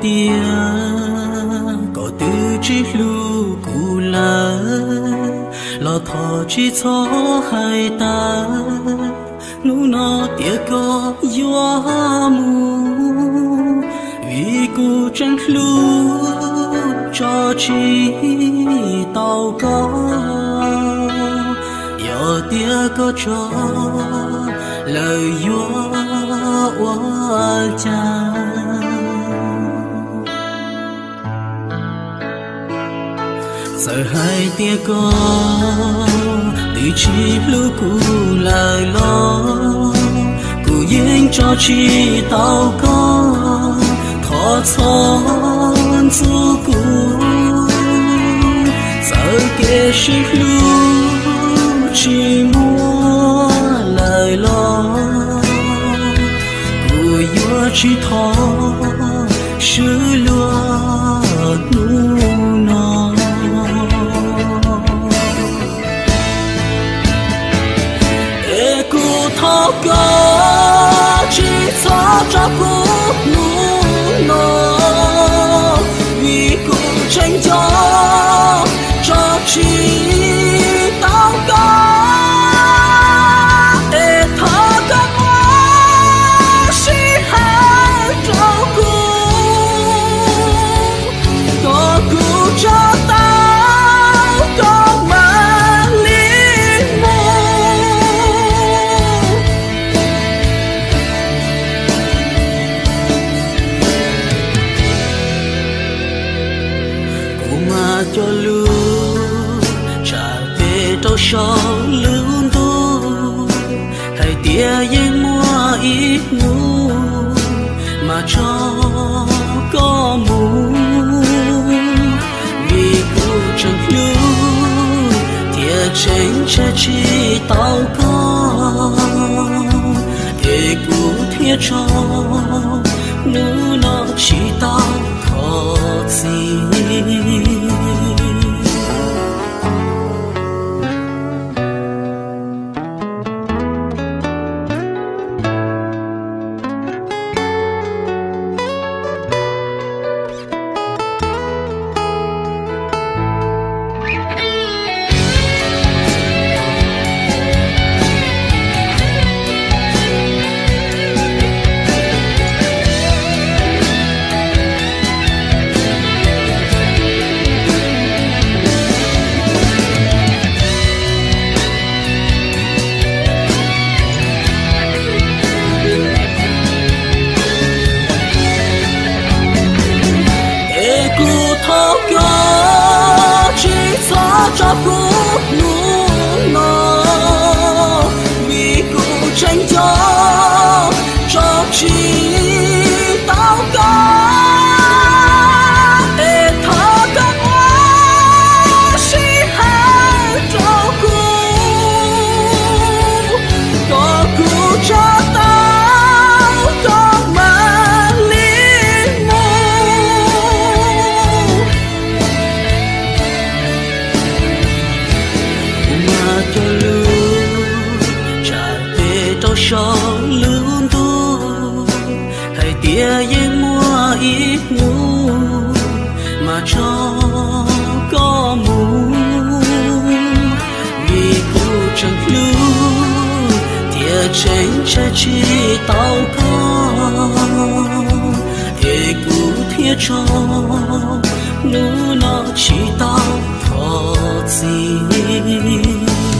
Tias koj twb tsis hlub kuv lawm los thov tsis txhob hais tas, hnub no tias koj yuav mus, vim kuv tseem hlub tso tsis tau koj. Yog tias koj tso lawm yuav ua cas? Txawm hais tias koj twb tsis hlub kuv lawm los, kuv yeej tso tsis tau koj. Thov txhob ntxub kuv, txawm kev sib hlub tsis muaj lawm los, kuv yuav tsis thov swv luag hnub no. Es kuv thov koj tsis txhob tso kuv hnub no, vim kuv tseem nco tso tsis tau koj. Es thov koj muab sij hawm rau kuv, kom kuv tso tau koj mam li mus. Kuv mas cog lus tsam tes rau saum lub ntuj, hais tias yeej muaj ib hnub mas tso koj mus, vim kuv tseem hlub thiab tseem ntshai tsis tau koj. Es kuv thiaj tso hnub no tsis tau thov txim. Es kuv thov koj tsis txhob tso kuv hnub no, vim kuv tseem nco tso tsis tau koj. Es thov koj muab sij hawm rau kuv, kom kuv tso tau koj mam li mus. Kuv mas cog lus tsam tes rau saum lub ntuj, hais tias yeej muaj ib hnub mas tso koj mus, vim kuv tseem hlub thiab tseem ntshai tsis tau koj. Es kuv thiaj tso hnub no tsis tau thov txim.